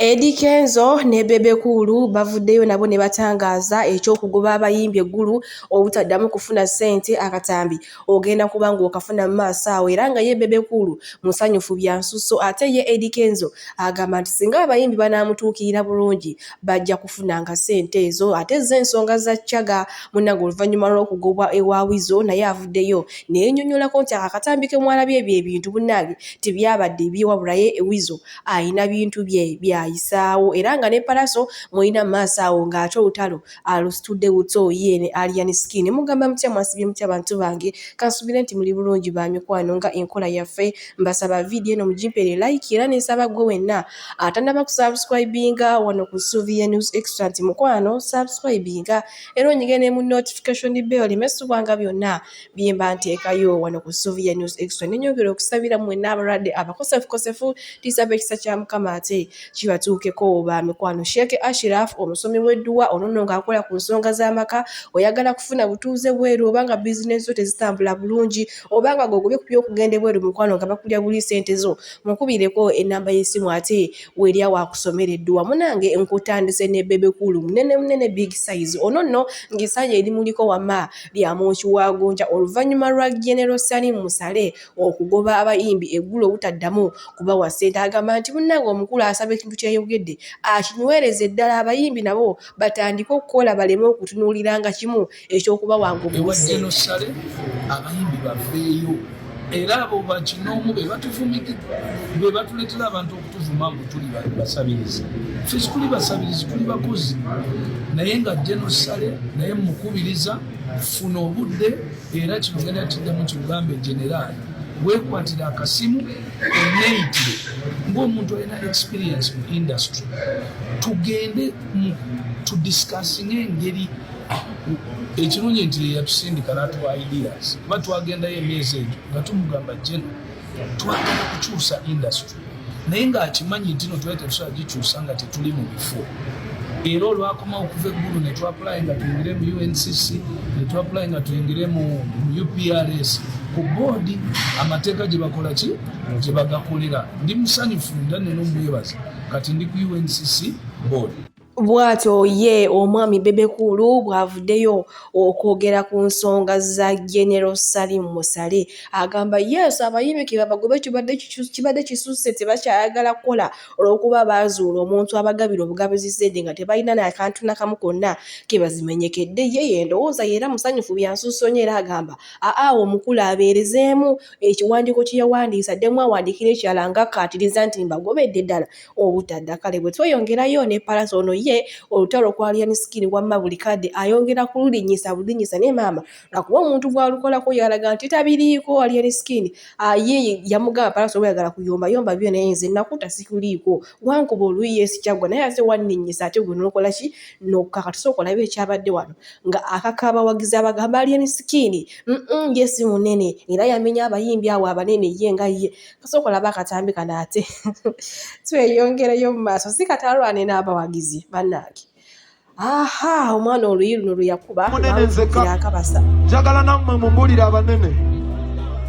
Eddy Kenzo ne Bebe Cool bavuddeyo nabo ne batangaaza eky'okugoba abayimbi e Gulu obutaddamu kufuna ssente akatambi ogenda kuba ng'okafuna mu maaso awo era nga ye Bebe Cool musanyufu bya nsusso ate ye Eddy Kenzo agamba nti singa abayimbi banaamutuukirira bulungi bajja kufunanga ssente ezo ate zo ensonga za Chagga munnange oluvannyuma lw'okugobwa ewa Weasel naye avuddeyo ne yennyonnyolako nti ako akatambi ke mwalabye ebyo ebintu munnange tebyabadde bibye wabula ye Weasel alina bintu bye by'ayisaawo era nga ne Pallaso mulina mu maaso awo ng'ate olutalo alusitudde buto ye ne Alien Skin. Mugamba mutya mwasibye mutya bantu bange kansubire nti muli bulungi ba mikwano nga enkola yaffe mbasaba vidiyo eno mugimpeere like era nensaba gwe wenna atanaba kusubscribinga wano ku Suvia News Extra nti mukwano subscribinga era onyige ne mu notification bell oleme subwanga byonna bye mba nteekayo wano ku Suvia News Extra. Ne nyongera okusabira mwenna abalwadde abakosefukosefu tusaba ekisa kya Mukama ate kibatuukeko ba mikwano. Sheikh Ashiraf omusomi w'edduwa ono nno ng'akola ku nsonga z'amaka, oyagala kufuna butuuze bweru oba nga bizinensi zo tezitambula bulungi oba nga gogobye ku by'okugenda ebweru mukwano nga bakulya buli ssente zo, mukubireko ennamba y'essimu ate weeri awo akusomera edduwa. Munange nkutandise ne Bebe Cool munene munene big size ono nno ng'essanyu erimuliko wamma lya mwoki wa gonja oluvannyuma lwa General Salim Musale okugoba abayimbi eggulo obutaddamu kubawa ssente agamba nti munnange omukulu asaba ekintu kyeyogedde akinywereze ddala abayimbi nabo batandike okukola baleme okutunuuliranga kimu eky'okubawanga Ewa General Sale abayimbi baveeyo era abo bakinoomu be batuvumidde be batuleetera abantu okutuvuma mbu tuli basabirizi. Ffe situli basabirizi, tuli bakozi. Naye nga General Sale naye mukubiriza funa obudde era kino ngenda kiddamu kikugambe generaali weekwatire akasimu oneeyitire ng'omuntu alina experience mu industry tugende tudiscussinge engeri ekirungi nti yeyatusindika n'atuwa ideas kuba twagendayo emyezi egyo nga tumugamba geno twagala kukyusa industry naye ng'akimanyi nti no twali tetusobola gikyusa nga tetuli mu bifo era olwakomawo okuva eggulu ne twapulayi nga tuyingire mu UNCC ne twapulayi nga tuyingire mu UPRS ku boodi amateeka gye bakola ki gye bagakolera ndi musanyufu nda nina omwebaza kati ndi ku UNCC board. Bw'atyo ye omwami Bebe Cool bw'avuddeyo okwogera ku nsonga za Genero Salim Musale. Agamba yes abayimbi ke babagobe kibadde kisusse tebakyayagala kukola olw'okuba baazuula omuntu abagabira obugabizi ssente nga tebalina nakantu nakamu konna ke bazimenyekedde. Ye y'endowooza ye era musanyufu bya nsusso nnyo era agamba aa omukulu abeerezeemu ekiwandiiko kye yawandiise addemu awandiikire ekirala ng'akkaatiriza nti mbagobedde ddala obutadda. Kale bwe tweyongerayo ne Pallaso ono ye olutalo kwa Alien Skin wamma buli kadde ayongera kululinnyisa bulinnyisa naye maama lwakuba omuntu bw'alukolako yalaga nti tabiriiko Alien Skin ye yamugamba Pallaso oba oyagala kuyomba yomba byo naye nze nakuta sikuliiko wankuba oluyi yes kyaggwa naye ate wanninnyisa ate gwe n'okola ki n'okka. Kati sooka olabe ekyabadde wano nga akaka abawagizi abagamba Alien Skin ye si munene era yamenya abayimbi abo abanene ye nga ye. Kasooka olabe akatambi kano ate tweyongereyo mu maaso si katalwane n'abawagizi bannange. Aha omwana oluyi luno lwe yakuba Munene nzeka. lwamukira akabasa. Njagala nammwe mumbuulire abanene.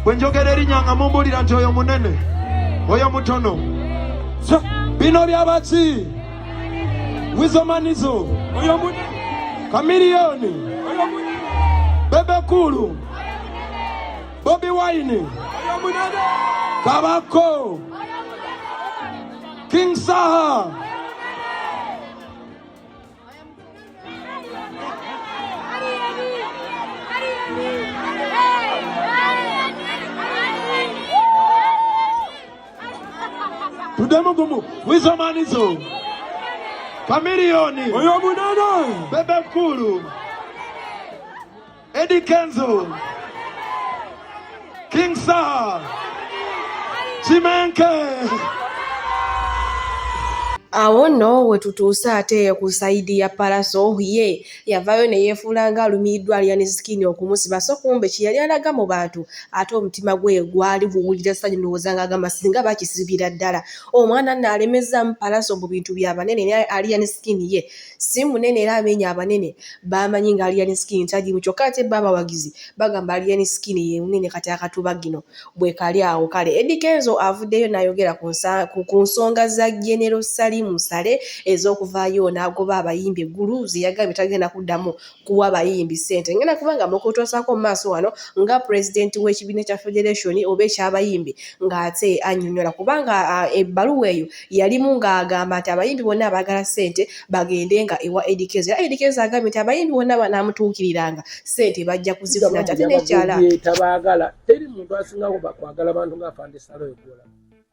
Bwe njogera erinnya nga mumbuulira nti oyo munene, oyo mutono. Bino byabaki? Wizomanizo, Oyo munene. Kamiliyoni, Oyo munene. Bebe Cool, Bobi Wine, Oyo munene. Kabako, King Saha. Tudemu gumu Wizomanizo, Kamiliyoni, Oyo munene. Bebe Cool, Eddy Kenzo, King Saha, Chimenke. Awo nno we tutuuse ate ku sayidi ya Pallaso ye yavaayo ne yeefuula ng'alumiriddwa Alien Skin okumusiba so kumbe kye yali alaga mu bantu ate omutima gwe gwali guwulira ssanyu ndowooza ng'agamba singa bakisibira ddala omwana nno alemezzaamu Pallaso mu bintu bya banene naye Alien Skin ye si munene era amenya abanene bamanyi nga Alien Skin taliimu kyokka ate bo abawagizi bagamba Alien Skin ye munene kati akatuba gino bwe kali awo kale Eddy Kenzo avuddeyo n'ayogera ku nsonga za Genero Salim Salim Saleh ez'okuvaayo n'agoba abayimbi eggulu ze yagambye tagenda kuddamu kuwa bayimbi ssente. Ngenda kuba nga mukutuusaako mu maaso wano nga pulezidenti w'ekibiina kya federation oba eky'abayimbi ng'ate annyonnyola kubanga ebbaluwa eyo yalimu ng'agamba nti abayimbi bonna abaagala ssente bagende nga ewa Eddy Kenzo. Era Eddy Kenzo agambye nti abayimbi bonna banaamutuukiriranga ssente bajja kuzifuna ate n'ekyala tabaagala. Teri muntu asingako kwagala bantu nga Afande Saleh Ogola.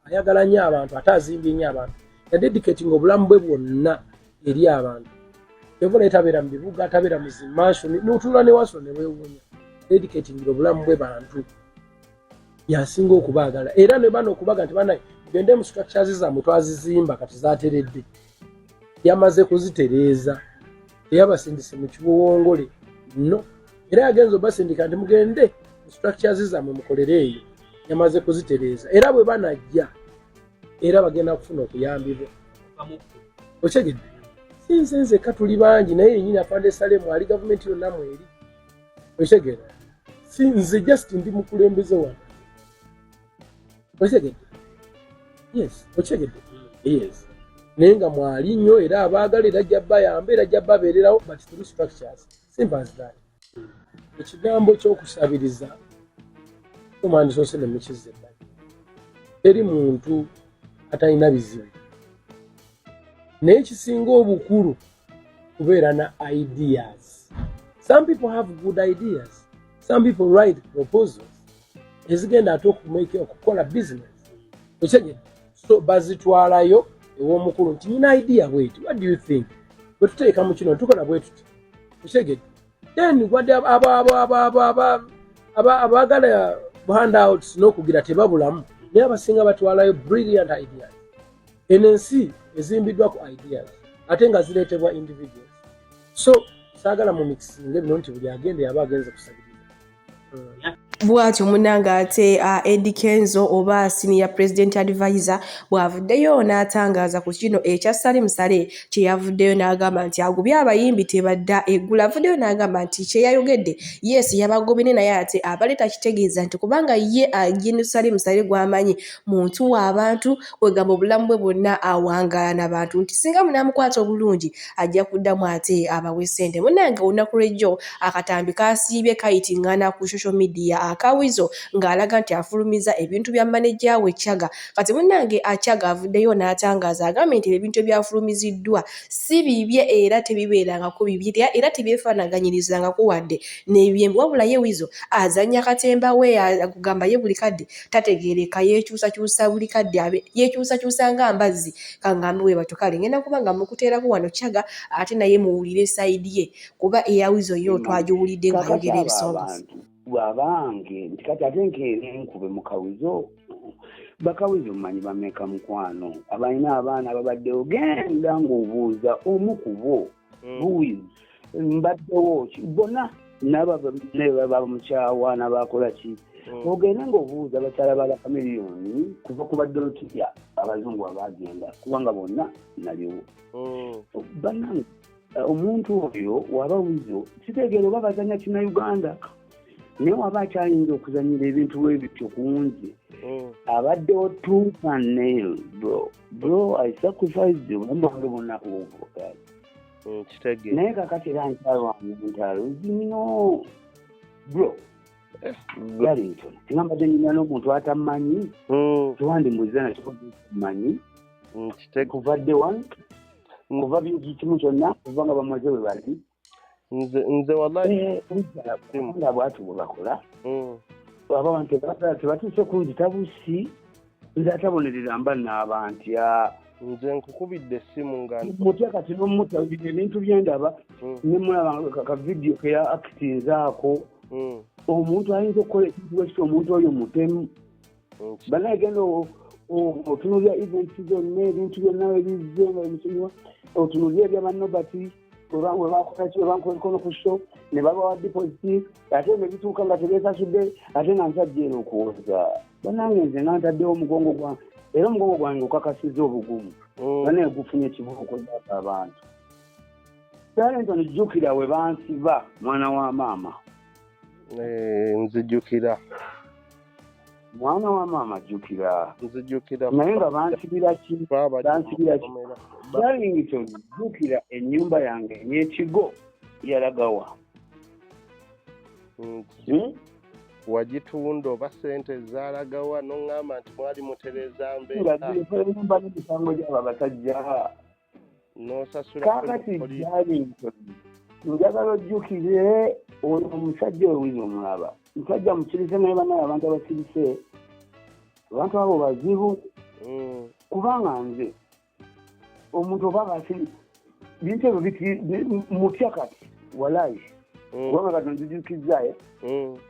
Ayagala nnyo abantu ate azimbye nnyo abantu, yadedicatinga obulamu bwe bwonna eri abantu. Kyova naye tabeera mu bibuga, tabeera mu zimansioni, notuula ne waso ne weewuunya. Dedicatingira obulamu bwe bantu, yasinga okubaagala. Era ne bano okubaga nti banaye mugende mu structures zammwe twazizimba, kati zateredde, yamaze kuzitereeza, teyabasindise mu kiwowongole no. Era yagenza obasindika nti mugende mu structures zammwe mukolere eyo, yamaze kuzitereeza. Era bwe banajja era bagenda kufuna okuyambibwa. Okyegedde? Sinze nzekka, tuli bangi, naye yenyini Afande Saleh ali, gavumenti yonna mweri. Okyegedde? Si nze, just ndi mukulembeze wano. Okyegedde? Yes, okyegedde? Yes, naye nga mwali nnyo era abaagala, era ajja bayamba, era ajja babeererawo, but through structures, simple as that. Ekigambo ky'okusabiriza omwandisoose ne mukizza ebbali. Teri muntu atalina bizibu, naye ekisinga obukulu kubeera na ideas. Some people have good ideas, some people write proposals ezigenda ate okukola business. Okyegedde? So bazitwalayo ew'omukulu nti nyina idea bweti, what do you think? Bwe tuteeka mu kino tukola bwe tuti. Okyegedde? Then wadde abaagala handouts n'okugira tebabulamu, naye abasinga batwalayo brilliant ideas. Eno ensi ezimbiddwa ku ideas ate nga zireetebwa individuals, so saagala mu mixinga bino nti buli agenda yaba agenze kusabiriza. Bw'atyo munnange ate Eddy Kenzo oba senior president advisor bw'avuddeyo n'atangaaza ku kino ekya Salim Saleh kye yavuddeyo n'agamba nti agobye abayimbi tebadda eggulo. Avuddeyo n'agamba nti kye yayogedde, yes, yabagobye, naye ate abadde takitegeeza nti kubanga ye Gen Salim Saleh gw'amanyi muntu w'abantu, kwegamba obulamu bwe bwonna awangaala n'abantu, nti singa munaamukwata obulungi ajja kuddamu ate abawe ssente. Munnange, olunaku lw'ejjo akatambi kasiibye kayitingana ku social media akawizo ng'alaga nti afulumiza ebintu bya maneja we Chagga. Kati munnange, Chagga avuddeyo n'atangaaza, agambye nti ebintu ebyafulumiziddwa si bibye era tebibeerangako bibye era tebyefaanaganyirizangako wadde n'ebyembi, wabula ye Wizo azannya katemba we akugamba ye buli kadde tategeereka, yeekyusakyusa buli kadde, yeekyusakyusa nga mbazzi kangambe bwe batyo. Kale ngenda kuba nga mukuteerako wano Chagga ate naye muwulire side ye, kuba eya Wizo yo twagiwulidde ng'ayogera ebisongovu. Bwabange nti kati ate nkeera enkube mu Kawizo, bakawizo mumanyi bameka mukwano abalina abaana babaddewo, genda ng'obuuza omu ku bo buwizi mbaddewo ki bonna nabamukyawa nabakola ki, ogende ng'obuuza abakyala ba Bakamiliyoni kuva ku badolotiya abazungu abagenda, kubanga bonna naliwo. Bannange, omuntu oyo waba Wizo kitegeera oba bazanya kina Uganda, naye waba akyayinza okuzanyira ebintu bwe bityo kunze abaddewo tooth and nail, bro, bro, I sacrificed obulamu bwange bwonna ku naye kakati era nkyalwana entalo zino, bro Darlington. Singa mbadde nyina n'omuntu atammanyi, tewandimbuuziza nakyomanyi kuva day one, kuva bingi kimu kyonna, kuva nga bamaze bwe bali. Nze wallahi nga bwati bwe bakola abantu tebatuuse kunzita busi, nze atabonerera mba naaba ntya? Nze nkukubidde essimu nga mutya kati nomuta bino ebintu byendaba nemulaba ka video keya akitinzaako. Omuntu ayinza okukola ekintu bwekityo, omuntu oyo mutemu. Banaye genda otunulya events zonna, ebintu byonna ebizze nga emisonyiwa, otunulya ebyabanobati webakolaki, webankola ku show ne babawa deposit, ate ne bituuka nga tebesasudde, ate nga nsajja era okuwoza. Banange, nze nga ntaddewo omugongo gwange, era omugongo gwange okakasiza obugumu. Banaye gufunye ekibuuko gyako abantu. Darlington, jjukira we bansiba, mwana wa maama. Nzijukira. Mwana wa maama, jjukira. Nzijukira. Naye nga bansibira ki? Bansibira ki? Darlington, jjukira ennyumba yange ey'ekigo yalagawa? Nti wagitunda oba ssente zaalagawa, n'oŋŋamba nti mwali mutereeza Nga mbeera. Ziremba n'emisango gy'abo abasajja. N'osasula. Kaakati Darlington, njagala ojjukire ono omusajja oyo Wizo omulaba, musajja musirise, naye banaye abantu abasirise, abantu abo bazibu. Kubanga nze omuntu oba nga bintu ebyo mutya kati walayi. Kubanga kati nzijukizzayo,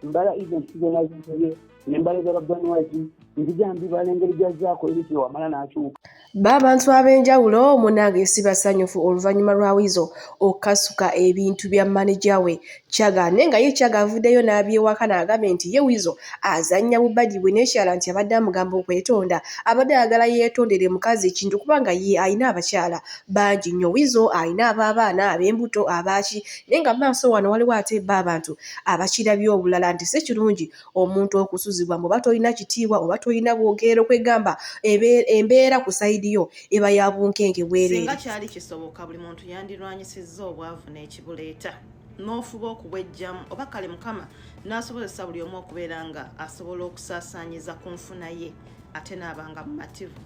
mbala event zonna zinsobye, nembala eza Babban White, nzija mbibala engeri gyazzaako ebiti wamala n'akyuka. Bo abantu ab'enjawulo munnange si basanyufu oluvannyuma lwa Weasel okukasuka ebintu bya maneja we Chagga, naye nga ye Chagga avuddeyo n'abyewakana, agambye nti ye Weasel azannya bubadi bwe, n'ekirala nti abadde amugamba okwetonda, abadde ayagala yeetondere mukazi kintu kubanga ye alina abakyala bangi nnyo. Weasel alina ab'abaana, ab'embuto, abaaki, naye nga maaso wano waliwo ate bo abantu abakirabye obulala nti si kirungi omuntu okusuzibwa mbu oba tolina kitiibwa oba tolina bwogerero, kwegamba embeera ku side yo eba ya bunkenke bwereere. Singa kyali kisoboka, buli muntu yandirwanyisizza obwavu n'ekibuleeta n'ofuba okubwejjamu, oba kale Mukama n'asobozesa buli omu okubeera nga asobola okusaasaanyiza ku nfuna ye ate n'abanga mumativu,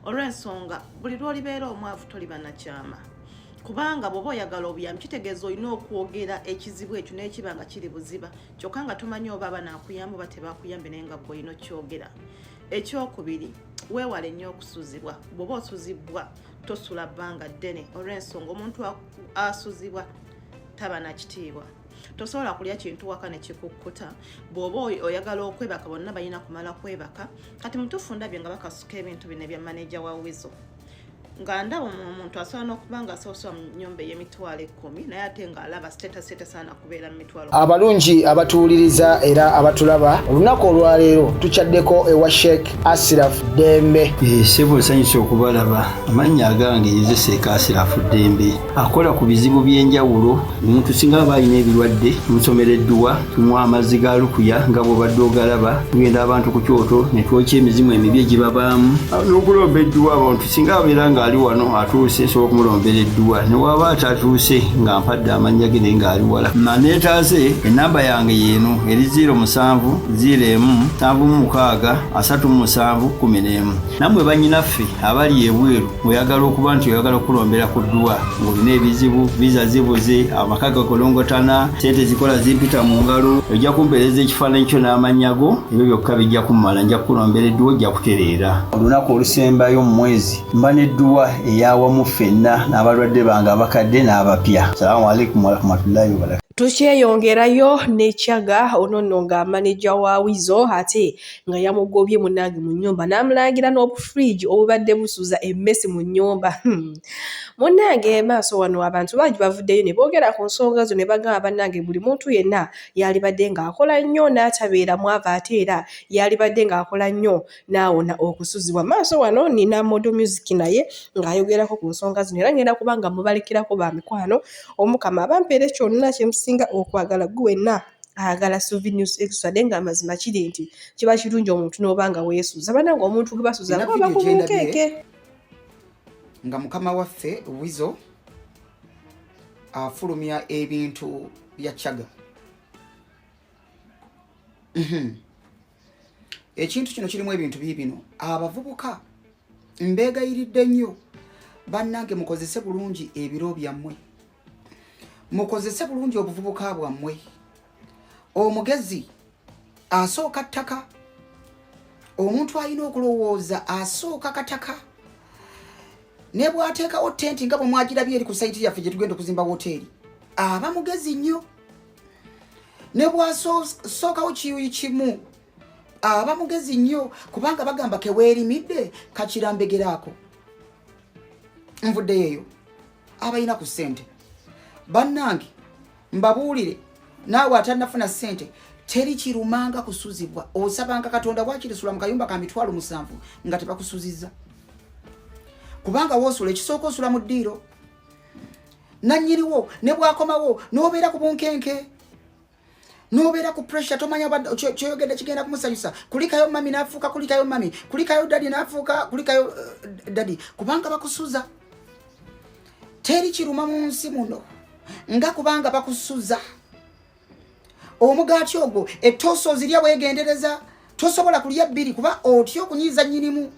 olw'ensonga buli lw'olibeera omwavu toliba nakyama, kubanga bw'oba oyagala obuyambi kitegeeza olina okwogera ekizibu ekyo n'ekiba nga kiri buziba, kyokka nga tomanyi oba banaakuyamba oba tebakuyambe, naye nga gwe olina okyogera. Ekyokubiri, weewale nnyo okusuzibwa. Bw'oba osuzibwa tosula bbanga ddene, olw'ensonga omuntu asuzibwa taba na kitiibwa. Tosobola kulya kintu waka ne kikukkuta. Bw'oba oyagala okwebaka, bonna balina kumala kwebaka. Kati mutuufu ndabye nga bakasuka ebintu bino ebya maneja wa Weasel, nga ndaba omuntu asobola n'okuba nga asobola mu nnyumba ey'emitwalo 10, naye ate ng'alaba status etasaana kubeera mu mitwalo. Abalungi abatuwuliriza era abatulaba, olunaku olwaleero tukyaddeko ewa Sheikh Asiraf Ddembe. Ssebo, nsanyusa okubalaba. Amannya agange nze Seeka Asirafu Ddembe, akola ku bizibu by'enjawulo. Omuntu singa aba alina ebirwadde, tumusomera edduwa, tumuwa amazzi ga lukuya nga bw'obadde ogalaba. Tugenda abantu ku kyoto ne twokya emizimu emibi egibabaamu n'okulomba edduwa. Abantu singa abeera ng'ali wano atuuse, nsobola okumulombera edduwa, ne waba atatuuse nga mpadde amannya ge naye ng'ali wala naneetaase, enamba yange yeeno eri 07 01 76 37 11. Nammwe bannyinaffe abali ebweru, ng'oyagala okuba nti oyagala okulombera ku dduwa, ng'olina ebizibu, visa zibuze, amaka gakolongotana, sente zikola zimpita mu ngalo, ojja kumpeereza ekifaananyi kyo n'amannya go, ebyo byokka bijja kummala, nja kukulombera edduwa, ojja kutereera. Olunaku olusembayo mu mwezi mba n'edduwa eyawamu ffenna n'abalwadde bange abakadde n'abapya. Salaamu alaikum warahmatullahi wabarakatu. Tukyeyongerayo ne Chagga ono nno nga maneja wa Weasel, ate nga yamugobye munnange mu nnyumba n'amulangira n'obufridge obubadde busuza emmese mu nnyumba. Munnange maaso wano abantu bangi bavuddeyo ne boogera ku nsonga zo ne bagamba, bannange, buli muntu yenna yalibadde ng'akola nnyo n'atabeera mwavu, ate era yalibadde ng'akola nnyo n'awona okusuzibwa. Maaso wano nina Model Music naye ng'ayogerako ku nsonga zino, era ngenda kuba nga mubalekirako ba mikwano. Omukama abampeere kyonna kye musinga okwagala. Gwe wenna ayagala Suvi News Extra, naye ng'amazima kiri nti kiba kirungi omuntu n'oba nga weesuza. Bannange, omuntu gwe basuza Nina oba video ku gye ndabye bunkenke. nga mukama waffe Wizo afulumya ebintu bya Chagga. Ekintu kino kirimu ebintu biibino. Abavubuka, mbeegayiridde nnyo bannange, mukozese bulungi ebiro byammwe, mukozese bulungi obuvubuka bwammwe. Omugezi asooka ttaka, omuntu alina okulowooza asooka kataka, ne bw'ateekawo tenti nga bwe mwagirabye eri ku site yaffe gye tugenda okuzimba woteeri, aba mugezi nnyo. Ne bw'asookawo kiyuyi kimu, aba mugezi nnyo, kubanga bagamba keweerimidde kakirambegeraako. Nvuddeyo eyo, abalina ku ssente bannange, mbabuulire, naawe atannafuna ssente, teri kirumanga kusuzibwa. Osabanga Katonda wakirisula mu kayumba ka 70,000 nga tebakusuzizza, kubanga woosula ekisooka osula mu ddiiro, nannyiniwo ne bwakomawo n'obeera ku bunkenke, n'obeera ku pressure, tomanya kyoyogedde kigenda kumusanyusa. Kulikayo mami n'afuuka kulikayo mami, kulikayo daddy n'afuuka kulikayo daddy, kubanga bakusuza. Teri kiruma mu nsi muno nga kubanga bakusuza omugaati ogwo, ettoosi ozirya weegendereza, tosobola kulya bbiri kuba otya okunyiiza nnyinimu.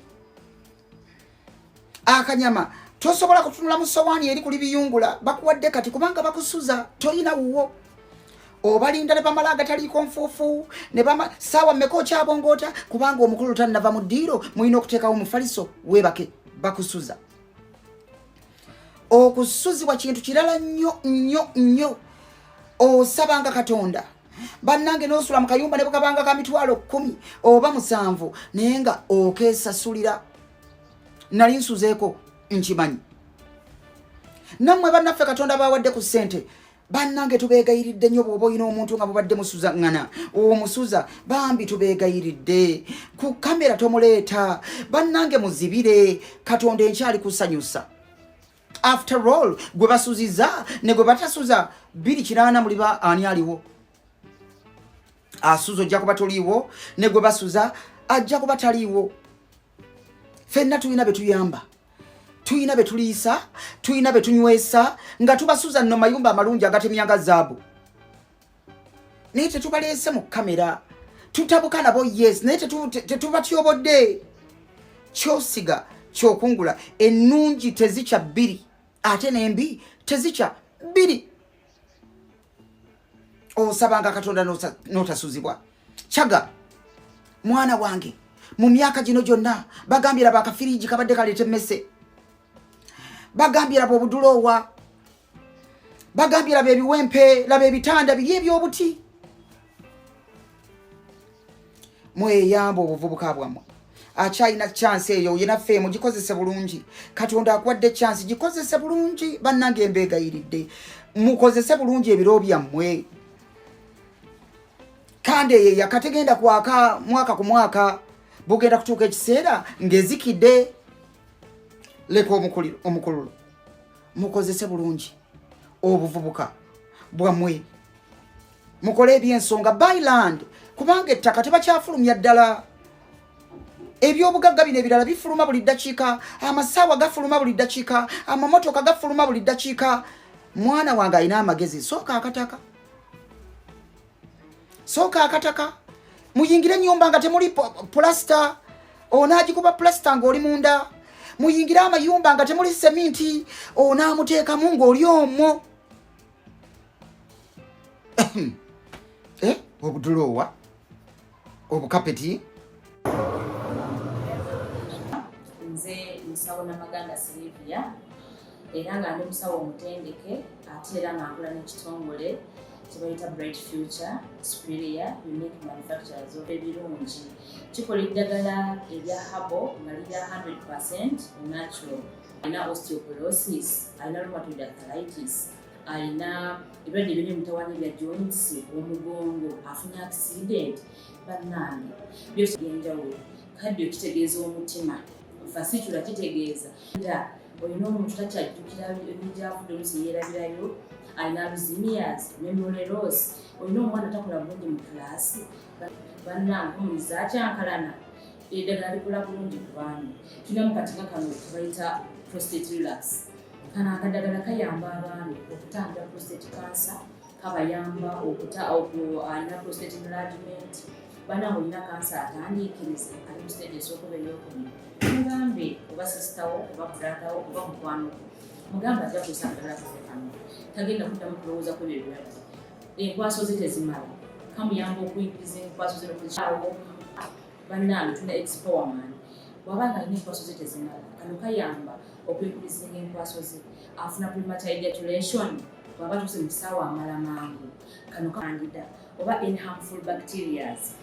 Akanyama tosobola kutunula mu sowaani eri kuli biyungula bakuwadde kati kubanga bakusuza, tolina wuwo. Obalinda ne bamala agataliiko nfuufu ne bama saawa mmeka okyabongoota kubanga omukulu tannava mu ddiiro, mulina okuteekawo omufaliso weebake. Bakusuza. Okusuzibwa kintu kirala nnyo nnyo nnyo. Osabanga Katonda bannange n'osula mu kayumba ne bukabanga ka 100,000 oba 7 naye nga okeesasulira. Nali nsuzeeko nkimanyi. Nammwe bannaffe Katonda bawadde ku ssente, bannange tubeegayiridde nnyo. Bw'oba olina omuntu nga mubadde musuza ŋŋana omusuza, bambi tubeegayiridde, ku kamera tomuleeta. Bannange muzibire, Katonda enkyali kusanyusa. After all, gwe basuziza ne gwe batasuza 2080 muliba ani aliwo? Asuza ojja kuba toliiwo, ne gwe basuza ajja kuba taliiwo. Ffenna tulina be tuyamba, tulina be tuliisa, tulina be tunywesa nga tubasuza nno mayumba amalungi agatemya nga zaabu, naye tetubaleese mu kamera. Tutabuka nabo, yes, naye tetubatyobodde. Kyosiga kyokungula. Ennungi tezikya bbiri, ate n'embi tezikya bbiri. Osabanga Katonda n'otasuzibwa. Kyaga mwana wange, mu myaka gino gyonna bagambye laba akafiriji kabadde kaleeta emmese, bagambye laba obuduloowa, bagambye laba ebiwempe, laba ebitanda biri ebyobuti. Mweyamba obuvubuka bwammwe. Akyalina chance eyo yenaffe, mugikozese bulungi. Katonda akuwadde chance, gikozese bulungi. Bannange embeegayiridde, mukozese bulungi ebiro byammwe. Kandi eyo eyaka tegenda kwaka mwaka ku mwaka, bugenda kutuuka ekiseera ng'ezikidde. Leka omukululo. Mukozese bulungi obuvubuka bwammwe, mukole ebyensonga. Buy land, kubanga ettaka tebakyafulumya ddala. Ebyobugagga bino ebirala bifuluma buli ddakiika, amasaawa gafuluma buli ddakiika, amamotoka gafuluma buli ddakiika. Mwana wange alina amagezi, sooka akataka, sooka akataka. Muyingire ennyumba nga temuli pulasita, onaagikuba pulasita ng'oli munda. Muyingire amayumba nga temuli seminti, onaamuteekamu ng'oli omwo. Eh, obuduloowa, obukapeti. Nze musawo Namaganda Silivia, era nga ndi musawo omutendeke, ate era nga nkola n'ekitongole kyebayita Bright Future Superior Unique Manufacturers of ebirungi. Kikola eddagala erya herbal nga lirya 100 natural. Alina osteoporosis, alina rheumatoid arthritis, alina ebirwadde ebiri emutawaanya ebya joints, omugongo, afunye accident, bannange byose byenjawulo. Cardio kitegeeza omutima, vascular kitegeeza nda. Olina omuntu takyajjukira ebijavudde, oluusi yeerabirayo, alina Alzheimer's, memory loss. Olina omwana takola bulungi mu kilaasi, bannange omulizi akyankalana, eddagala likola bulungi ku baami. Tulinamu kati nga kano kebayita prostate relax. Kano akadagala kayamba abaami okutangira prostate cancer, kabayamba okuta alina prostate enlargement. Bannange, olina kansa atandiikiriza, ali mu stage esooka oba eyokubiri, mugambe oba sister wo oba brother wo oba mukwano gwo, mugambe ajja kukozesa akadagala kaffe kano, tagenda kuddamu kulowooza ku ebyo ebirwadde. Enkwaso ze tezimala, kamuyamba okuyigiriza enkwaso ze nokuzaawo. Bannange, tulina expowerman. Bw'aba nga alina enkwaso ze tezimala, kano kayamba okuyigirizinga enkwaso ze, afuna premature ejaculation, bw'aba atuuse mu kisaawa amala mangu, kano candida oba any harmful bacterias.